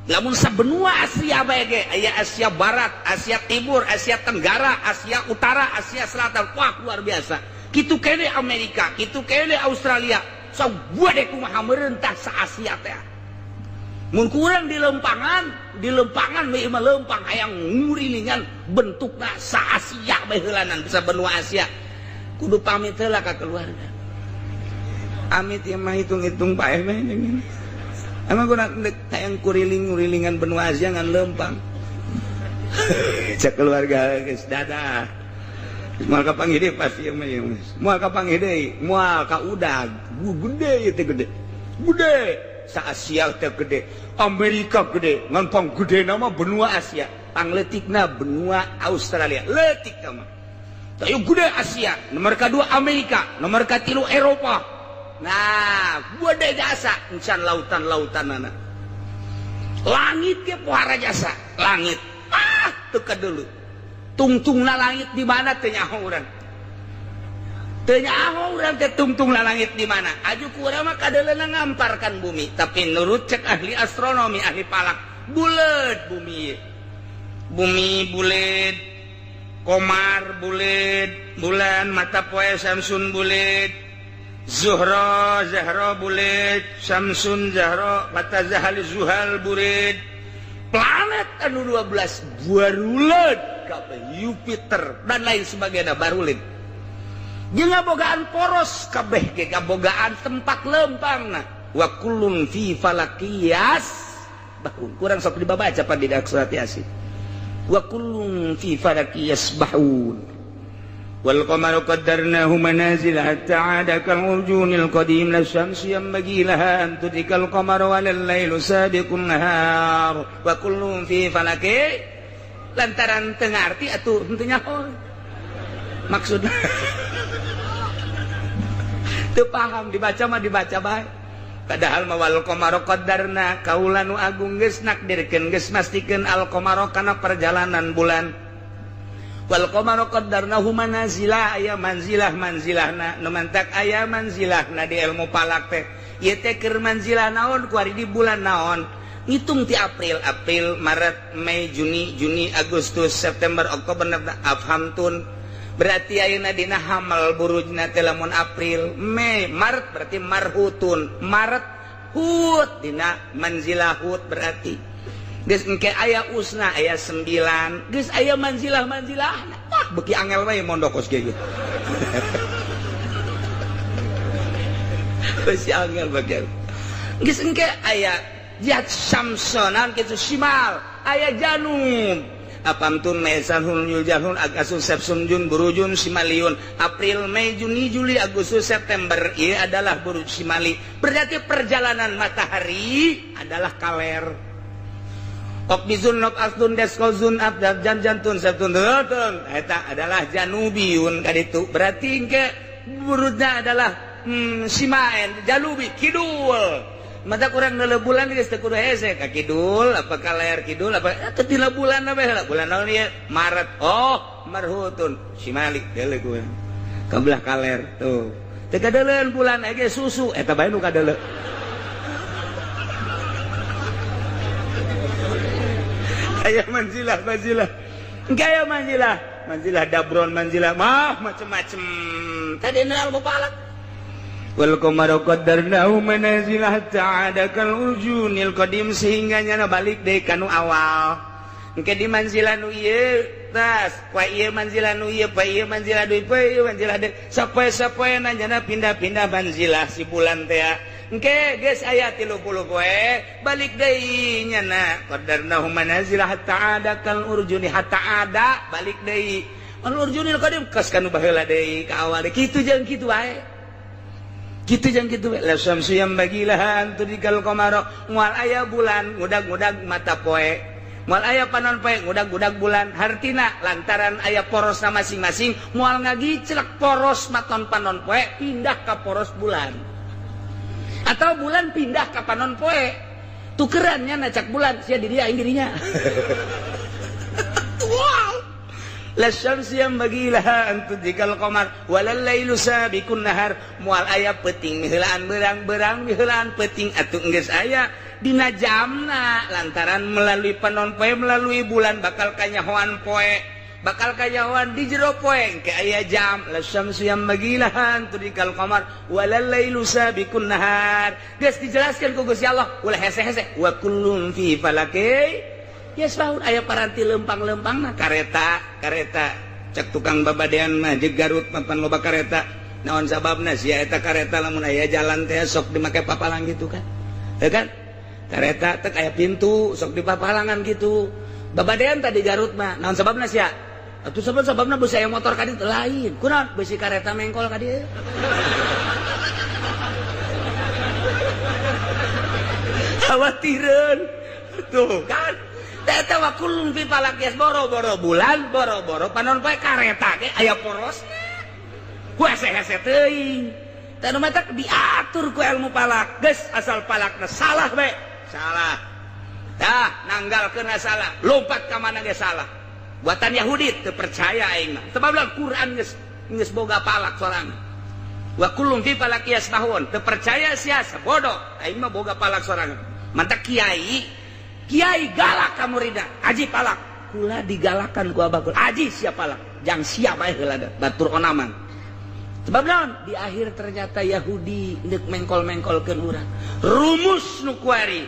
Lamun sabenua Asia bae ge aya Asia Barat, Asia Timur, Asia Tenggara, Asia Utara, Asia Selatan. Wah luar biasa. Kitu kene Amerika, kitu kene Australia. Sabuade kumaha meurentah sa Asia teh. Mun kurang di lempangan we mah lempang hayang ngurilingan bentukna sa Asia bae heulanan bisa benua Asia. Kudu pamit heula ka keluarga. Amit ieu mah hitung-hitung paeh mah jeung. Emang gua hayang kuriling-kurilingan benua Asia ngan lempang. Cek keluarga geus dadah. Moal kapanggih deui pasti ieu mah ieu. Moal kapanggih deui, moal ka udag. Gede ieu teh gede. Gede sa Asia teh gede, Amerika gede, ngan panggedena mah benua Asia, pangleutikna benua Australia. Leutik mah. Tayu gede Asia, nomor kadua Amerika, nomor katilu Eropa. Nah, gede jasa encan lautan-lautanana. Langit ge pohara jasa, langit. Ah, teu kadulu. Tungtungna langit di mana teu nyaho urang. Teu nyaho urang teh tungtungna langit di mana. Aju ku urang mah kadeuleuna ngamparkan bumi, tapi nurut cek ahli astronomi, ahli falak, buleud bumi. Bumi buleud, komar buleud, bulan mata poe Samsun buleud, Zuhra Zahra buleud, Samsun Zahra mata Zahal Zuhal buleud. Planet anu 12 baruleud kabeh, Jupiter dan lain sebagainya baruleud. Jeung ngabogaan poros kabeh ge ngabogaan tempat lempangna. Wa kullun fi falakiyas bahun. Kurang sok dibaca pan di surat Yasin. Wa kullun fi falakiyas bahun. Wal qamaru qaddarnahu manazila hatta 'ada kal urjunil qadim la syamsu yanbaghi laha an tudrikal qamara wal lailu sabiqun nahar wa kullun fi falaki lantaran teu ngarti atuh henteu nyaho maksudna teu paham dibaca mah dibaca bae padahal mah wal qamaru qaddarna kaula nu agung geus nakdirkeun geus mastikeun al qamaru kana perjalanan bulan. Wal qamaru qaddarnahu manazila aya manzilah manzilahna nu mantak aya manzilahna di ilmu falak teh ieu teh keur manzilah naon kuari di bulan naon ngitung ti April April Maret Mei Juni Juni Agustus September Oktober Afhamtun berarti ayeuna dina hamal burujna teh lamun April Mei Maret berarti marhutun Maret hut dina manzilah hut berarti geus engke aya usna aya 9 geus aya manzilah-manzilah wah beuki angel wae mondok kos kieu geus angel bagian geus engke aya jat samsonan kitu simal aya janub apamtun mesanhun yuljahun agasun sepsun jun burujun simaliun April Mei Juni Juli Agustus September ieu adalah buruj simali berarti perjalanan matahari adalah kaler Okbizun nob asdun deskozun abdab jan jantun sabtun tun eta adalah janubiyun kaditu berarti engke burujna adalah simaen janubi kidul mata kurang neuleuh bulan geus teu kudu hese ka kidul apa ka layar kidul apa teu dina bulan apa heula bulan naon ieu Maret oh marhutun simali deuleuh ku ka belah kaler tuh teu kadeuleun bulan ge susu eta bae nu kadeuleu aya manzilah manzilah gaya manzilah manzilah dabron manzilah mah macem-macem tadi ilmu falak wal qamaru qaddarnahu manazila hatta 'ada kal urjunil qadim sehingga nyana balik deui kanu awal Engke di manzilah nu ieu tas poe ieu manzilah nu ieu poe ieu manzilah deui poe ieu manzilah deui sapoe-sapoe nyana pindah-pindah manzilah si bulan teh. Engke geus aya 30 poe balik deui nyana qadarnahu manazila hatta ada kal urjuni hatta ada balik deui al urjunil qadim kas kanu baheula deui ka awal kitu jeung kitu wae. Kitu jeung kitu la syamsu yang bagilaha antudikal qamara moal aya bulan ngudag-ngudag mata poe moal aya panon poe ngudag-ngudag bulan hartina lantaran aya porosna masing-masing moal ngagiclek poros maton panon poe pindah ka poros bulan atau bulan pindah ka panon poe tukerannya nacak bulan sia di dia aing dirinya. Wow. La syamsu yang bagilaha antudikal qamar walal lailu sabiqun nahar moal aya peuting miheulaan beurang-beurang miheulaan peuting atuh geus aya dina jamna lantaran melalui panon poe melalui bulan bakal kanyahoan poe bakal kanyahoan di jero poe engke aya jam la syamsu yang bagilaha antudikal qamar walal lailu sabiqun nahar geus dijelaskeun ku Gusti Allah ulah hese-hese wa kullun fi falaki yasbahun aya paranti lempang-lempangna kareta kareta cek tukang babadean mah jeung Garut papan loba kareta naon sababna sia eta kareta lamun aya jalan teh sok dimake papalang gitu kan heuh kan kareta teh aya pintu sok dipapalangan gitu babadean tadi Garut mah naon sababna sia atuh sabab-sababna beusi aya motor ka ditu lain kunaon beusi kareta mengkol ka dieu khawatireun tuh kan eta wa kullun fi falak yas boro-boro bulan boro-boro panon poe kareta ge aya porosna ku hese-hese teuing teh nu matak diatur ku ilmu falak geus asal falakna salah we salah tah nanggalkeunna salah lompat ka mana ge salah buatan Yahudi teu percaya aing mah sebab Quran geus boga falak sorangan wa kullun fi falak yasbahun teu percaya sia sabodo aing mah boga falak sorangan mantak kiai kiai galak ka murida aji palak kula digalakan ku abah kula aji siap palak jang siap bae heula batur onaman sebab naon di akhir ternyata Yahudi deuk mengkol-mengkolkeun urang rumus nu kuari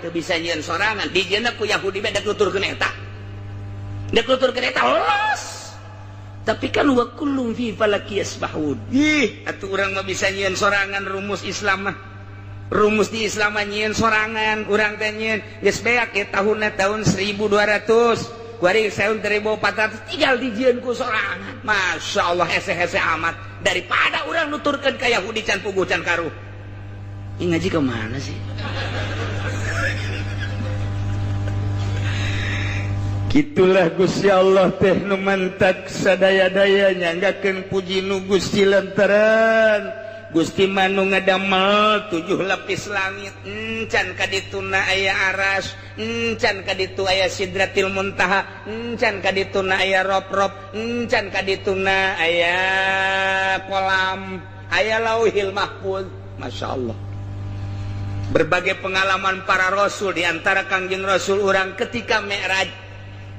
teu bisa nyieun sorangan dijieunna ku Yahudi bae deuk nuturkeun eta los tapi kan wa kullum fi falaki yasbahun ih atuh urang mah bisa nyieun sorangan rumus Islam mah rumus di Islam nyieun sorangan urang teh nyieun geus beak ye tahunna tahun 1200 kuari tahun 1400 tinggal dijieun ku sorangan Masya Allah hese-hese amat daripada urang nuturkeun ka Yahudi can puguh can karuh. Ini ngaji ke mana sih? Kitulah Gusti Allah teh nu mantak sadaya-daya nyanggakeun puji nu Gusti lantaran Gusti manu ngadamel 7 lapis langit encan kadituna aya aras encan kaditu aya sidratil muntaha encan kadituna aya rob-rob encan kadituna aya kolam aya lauhil mahfuz. Masya Allah berbagai pengalaman para rasul diantara Kangjeng Rasul urang ketika Mi'raj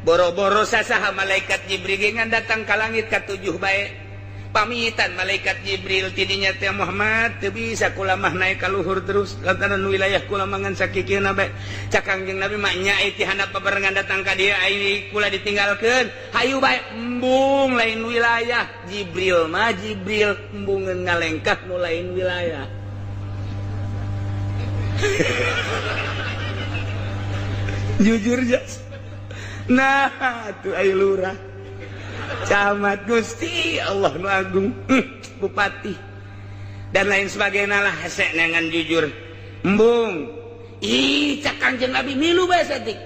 boro-boro sasaha malaikat Jibril ngan datang ka langit ka 7 bae pamitan malaikat Jibril tidinya teh Muhammad teu bisa kula mah naik ka luhur terus lantaran wilayah kula mah ngan sakikieuna bae cak Kangjeng Nabi mah nya ti handap babarengan datang ka dieu ai kula ditinggalkeun hayu bae embung lain wilayah Jibril mah Jibril embungeun ngalengkah nu lain wilayah. Jujur jas nah atuh ai lurah camat Gusti Allah nu agung bupati dan lain sebagainya lah hese nengan jujur embung ih cak Kangjeng Nabi milu bae saeutik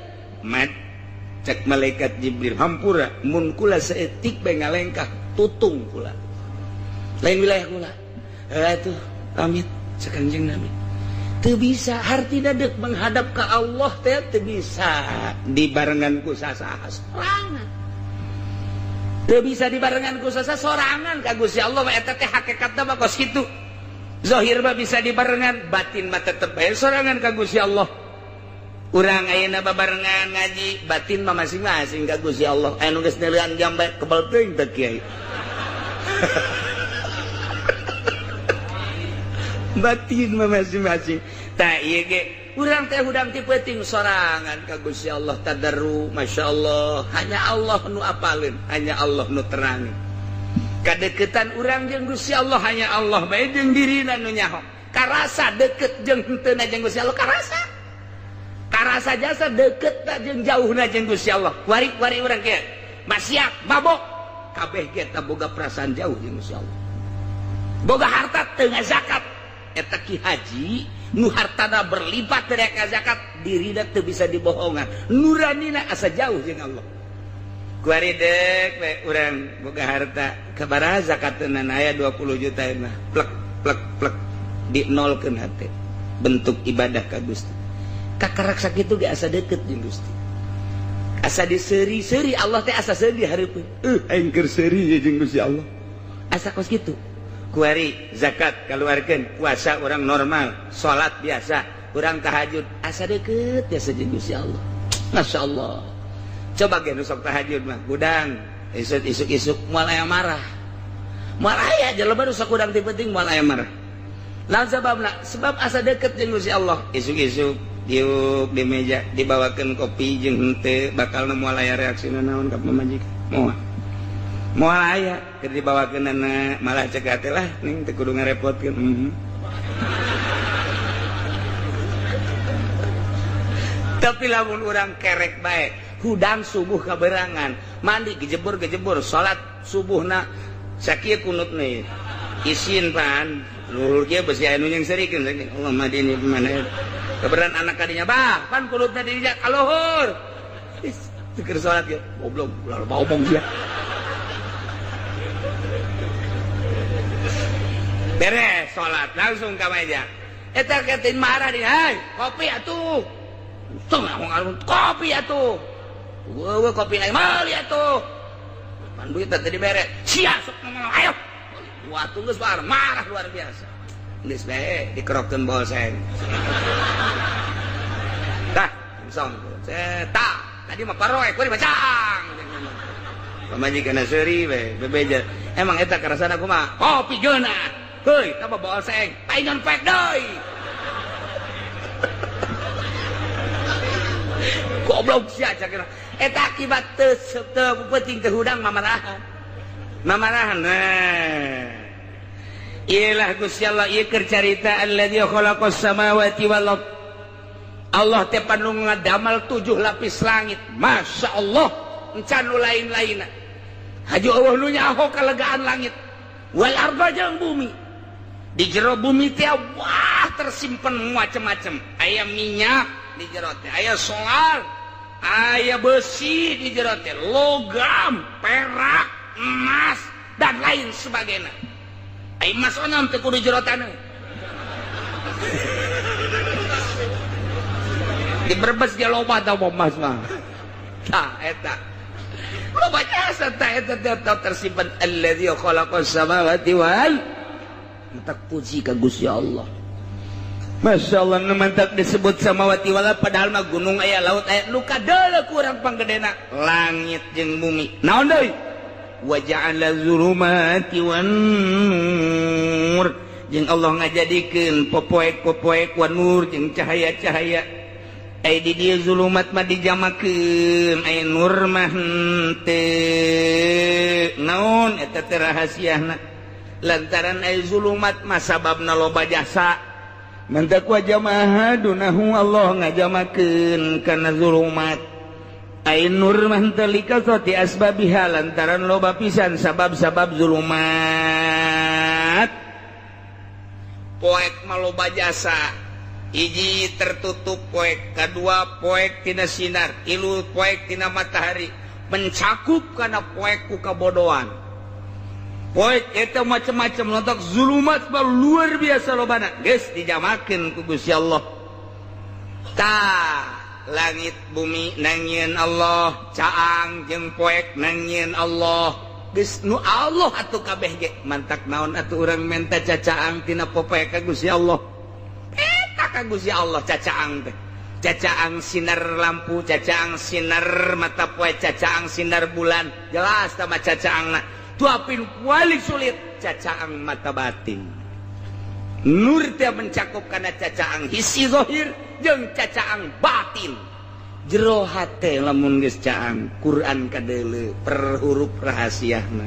mat cak malaikat Jibril hampura mun kula saeutik bae ngalengkah tutung kula lain wilayah kula atuh pamit cak Kangjeng Nabi teu bisa hartina deuk menghadap ka Allah teh teu bisa dibarengan ku sasaha sorangan teu bisa dibarengan ku sasaha sorangan ka Gusti Allah mah eta teh hakikatna mah kos kitu zahir mah bisa dibarengan batin mah tetep bae sorangan ka Gusti Allah urang ayeuna babarengan ngaji batin mah masing-masing ka Gusti Allah anu geus neuleuan jam bae kebel teuing teh kiai batin mah masing-masing tah ieu ge Urang teh hudang ti peuting sorangan ka Gusti Allah tadarru, Masya Allah, hanya Allah nu apaleun, hanya Allah nu terangin. Kadeketan urang jeung Gusti Allah hanya Allah bae jeung dirina nu nyaho. Karasa deket jeung henteu jeung Gusti Allah karasa. Karasa jasa deket jeung jauhna jeung Gusti Allah. Wari-wari urang kieu maksiat, mabok, kabeh ge teh boga perasaan jauh jeung Gusti Allah. Boga harta teu ngazakat, eta ki haji nu hartana berlipat dari zakat, dirina teu bisa dibohongan, nuranina asa jauh jeung Allah. Kuari dek we urang boga harta kabaraha zakatna aya 20 juta mah plek plek plek dinolkeun hate bentuk ibadah ka Gusti. Kakarak sakitu ge asa deket jeung Gusti. Asa diseuri-seuri Allah teh asa seuri hareupeun. Aing keur seuri jeung Gusti Allah. Asa kos kitu. Kuari zakat kaluarkeun, puasa urang normal, salat biasa, urang tahajud asa deket biasa jeung Gusti Allah. Masya Allah. Coba ge nu sok tahajud mah hudang isuk-isuk moal aya marah. Moal aya jelema nu sok hudang ti peuting moal aya marah. Lawan sababna, sebab asa deket jeung Gusti Allah. Isuk-isuk diuk di meja dibawakeun kopi jeung henteu bakal moal aya reaksina naon ka pamajikan. Moal. Moal aya keur dibawakeunana malah cek hate lah ning teu kudu ngarepotkeun. Tapi lamun urang kerek bae, hudang subuh kaberangan, mandi gejebur-gejebur, salat subuhna sakieu kunutna ieu. Isin pan, luhur kieu besi aya nu nyengserikeun Allah mah dini mana. Keberan anak kadinya bah, pan kunutna di dinya ka luhur. Keur salat kieu, goblok, ulah loba omong sia. Beres salat langsung ka meja. Eta ketin marah di, "Hai, kopi atuh." Tengah kopi atuh. Weuh kopi lain meuli atuh. Pan duit teh dibere. Sia sok ngomong ayo. Wah geus marah luar biasa. Geus bae dikerokeun bolseng. Tah, song. Tah, tadi mah paroe kuari bacang. Pamajikan seuri we bebeja. Emang eta karasana kumaha? Kopi geunah. Heuy, tah bolseng. Paingan pek deui. Goblok sia cakira. Eta akibat teu penting teu hudang mamarahan. Mamarahan. Nah. Iyalah Gusti Allah ieu keur carita alladzi khalaqas samawati wal ard. Allah teh panu ngadamal 7 lapis langit. Masya Allah, encan nu lain-lainna. Haju Allah nu nyaho kalegaan langit. Wal arda jeung bumi. Di jero bumi teh wah tersimpen macam-macam. Aya minyak di jero teh, aya solar, aya besi di jero teh, logam, perak, emas dan lain sebagainya. Ai emas onom teh kudu jero taneuh. Di Brebes ge loba tah emas mah. Tah eta. Loba jasa tah eta teh tersimpen alladzi khalaqas samawati wal tak puji ka Gusti Allah. Masya Allah, nu mantap disebut samawati wal padahal mah gunung aya laut aya nu kadeuleu ku urang panggedena langit jeung bumi. Naon deui? Wa ja'ala zulumati wan nur. Jeung Allah ngajadikeun popoek-popoek wan nur jeung cahaya-cahaya. Ai di dieu zulumat mah dijamakeun, ai nur mah henteu. Naon eta teh rahasiana? Lantaran ai zulumat mah sababna loba jasa. Mantak wa jamaah dunahu Allah ngajamakeun kana zulumat. Ai nur mah henteu likasati asbabiha lantaran loba pisan sabab-sabab zulumat. Poek mah loba jasa. Hiji tertutup poek, kadua poek tina sinar, tilu poek tina matahari, mencakup kana poek ku kabodohan. Poek eta macam-macam lontak zulumat mah luar biasa lobana. Geus dijamakeun ku Gusti Allah. Tah, langit bumi nangieun Allah, caang jeung poek nangieun Allah. Geus nu Allah atuh kabeh ge mantak naon atuh urang menta cacaang tina popoek ka Gusti Allah. Eta ka Gusti Allah cacaang teh. Cacaang sinar lampu, cacaang sinar mata poe, cacaang sinar bulan. Jelas tah mah cacaangna. Tuapin paling sulit cacaang mata batin. Nur teh mencakup kana cacaang hisi zahir jeung cacaang batin. Jero hate lamun geus caang Quran kadeuleu per huruf rahasiana.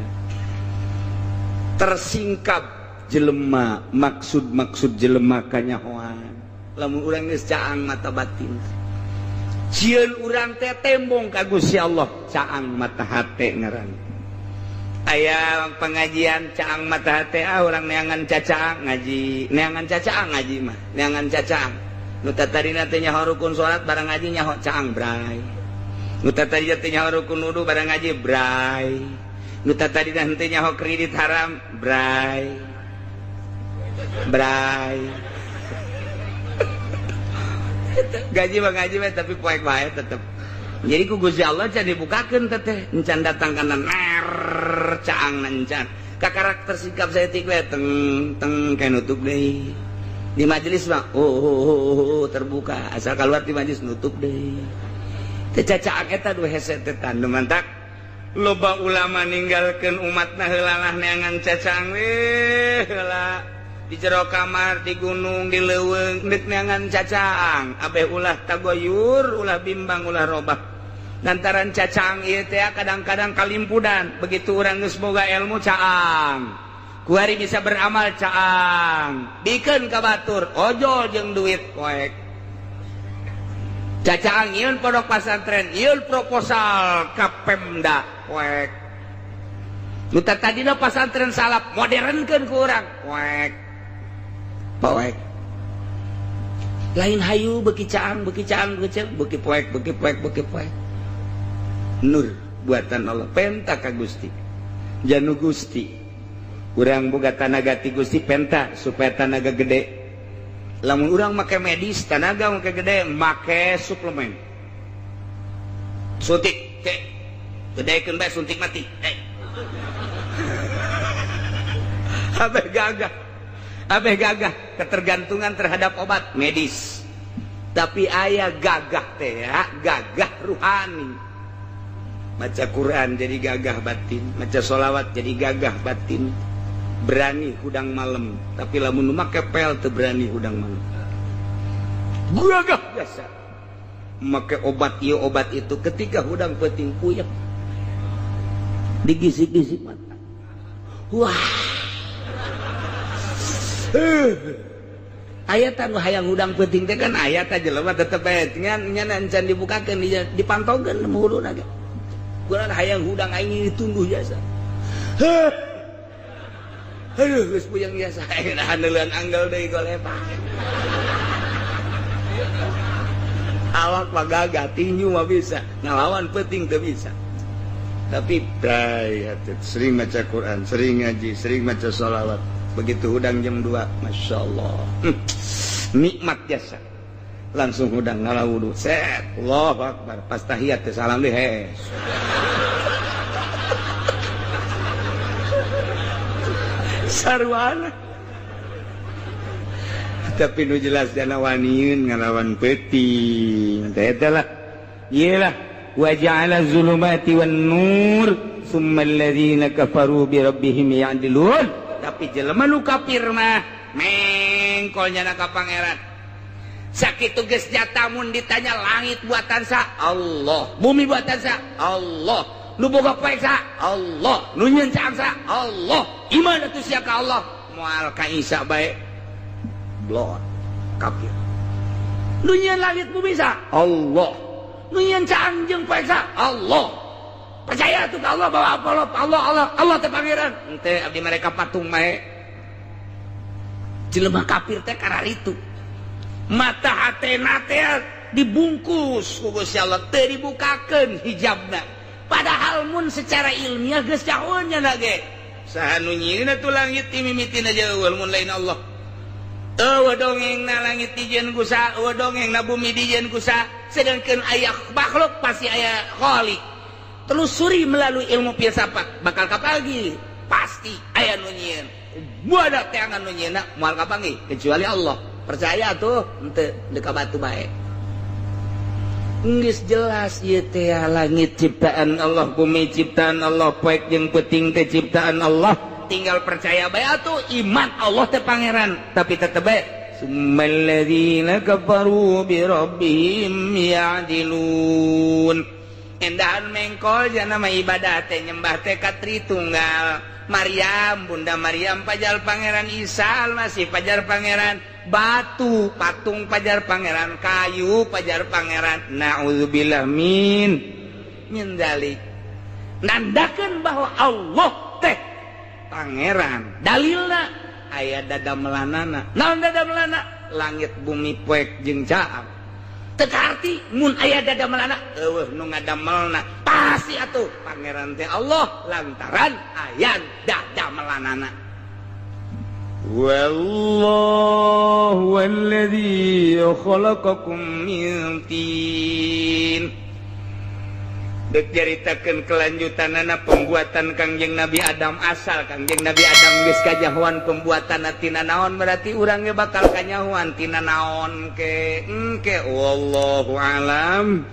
Tersingkap jelema maksud-maksud jelema kanyahoan. Lamun urang geus caang mata batin. Sieun urang teh tembong ka Gusti Allah, caang mata hate ngaran. Aya pengajian caang mata hate, ah urang neangan cacaang ngaji, neangan cacaang ngaji mah, neangan cacaang. Nu tadina teh nyaho rukun salat barang ngaji nyaho caang bray. Nu tadina teh nyaho rukun wudu barang ngaji bray. Nu tadina teh nyaho kredit haram bray. Bray. Gaji mah ngaji mah tapi poek bae tetep. Jadi ku Gusti Allah can dibukakeun teteh, encan datang kana ner caang encan. Ka karakter sikap saya tik we teng teng kayak nutup deui. Di majelis mah oh, terbuka, asal keluar di majelis nutup deui. Teh cacaang eta du hese teh tandu mantak. Loba ulama ninggalkeun umatna heulalah neangan cacaang we heula. Di jero kamar, di gunung, di leuweung deuk neangan cacaang, abeh ulah tagoyur, ulah bimbang, ulah robah. Lantaran cacaang ieu teh kadang-kadang kalimpudan, begitu urang geus boga ilmu caang. Kuari bisa beramal caang, bikeun ka batur, ojol jeung duit poek. Cacaang ieu pondok pasantren, ieu proposal ka Pemda poek. Nu tadina pasantren salap modernkeun ku urang poek. Poek. Lain hayu beuki caang, beuki caang, beuki caang, beuki poek, beuki poek, beuki poek. Nur buatan Allah, penta ka Gusti. Janu Gusti. Urang boga tanaga ti Gusti penta supaya tanaga gede. Lamun urang make medis tanaga make gede, make suplemen. Suntik, teh. Gedekeun bae suntik mati. Eh. Abeh gagah. Abeh gagah ketergantungan terhadap obat medis. Tapi aya gagah teh ya, gagah ruhani. Maca Quran jadi gagah batin, maca sholawat jadi gagah batin. Berani hudang malam, tapi lamun nu make pel teu berani hudang malam. Gagah biasa. Make obat ieu obat itu ketika hudang peuting puyeng. Digisik-gisik mata. Wah. Aya tah nu hayang hudang peuting teh kan aya tah jelema tetep bae ngan nya encan dibukakeun dipantongkeun huluna ge. Kurang hayang hudang aing ditunduh jasa. Heuh. Aduh geus puyeng jasa nahan neuleun anggal deui golepa. Awak mah gagah tinju mah bisa, ngalawan peuting teu bisa. Tapi bray sering maca Quran, sering ngaji, sering maca sholawat. Begitu hudang jam 2, Masya Allah, nikmat jasa. Langsung hudang ngalah wudu, set, Allahu Akbar. Pas tahiyat teh salam deh, hes. Sarwana. Tapi nu jelas dana waniun ngalawan peuting. Teh eta lah. Ieu lah wa ja'ala zulumati wan nur summa alladzina kafaru bi rabbihim ya'dilun. Tapi jelema nu kafir mah mengkol nyana ka pangeran. Sakitu geus nyata mun ditanya langit buatan sa Allah, bumi buatan sa Allah, nu boga poek sa Allah, nu nyieun caang sa Allah. Iman atuh sia ka Allah, moal ka Isa bae. Blot kafir. Nu nyieun langit bumi sa Allah, nu nyieun caang jeung poek sa Allah. Percaya tuh ke Allah bahwa Allah Allah Allah Allah teh pangeran. Ente abdi mereka patung bae. Jelema kafir teh kararitu. Mata hatena teh dibungkus ku Gusti Allah, teu dibukakeun hijabna. Padahal mun secara ilmiah geus caun nya ge. Saha nu nyieun atuh langit ti mimitina jauh mun lain Allah. Eueuh dongengna langit dijieun ku saha, eueuh dongengna bumi dijieun ku saha. Sedangkeun aya makhluk pasti aya khalik. Telusuri melalui ilmu filsafat bakal kapagi pasti aya nu nyieun. Buada teangan nu nyieunna moal kapanggih kecuali Allah. Percaya tuh henteu deuk ka batu bae. Geus jelas ieu teh langit ciptaan Allah, bumi ciptaan Allah, poek jeung peuting teh ciptaan Allah. Tinggal percaya bae atuh iman Allah teh pangeran, tapi tetep bae Tsummal ladzina kafaru bi rabbihim ya'dilun. Endahan mengkol jana mah ibadah teh, nyembah teh ka Tritunggal. Maryam, Bunda Maryam pajar Pangeran Isa Almasih pajar Pangeran, batu patung pajar Pangeran, kayu pajar Pangeran. Naudzubillah min dzalik. Nandakeun bahwa Allah teh Pangeran, dalilna aya dadamelanana. Naon dadamelanana? Langit, bumi, poek jeung caang. Teu mun aya dadamelanana, eueuh nu ngadamelna, pasti atuh Pangeran teh Allah lantaran aya dadamelanana. Wallahu alladzi khalaqakum min tin. Dek caritakeun kelanjutanana pembuatan Kangjeng Nabi Adam. Asal Kangjeng Nabi Adam geus kanyahoan pembuatan tina naon, berarti urang ge bakal kanyahoan tina naon ke engke. Wallahu alam.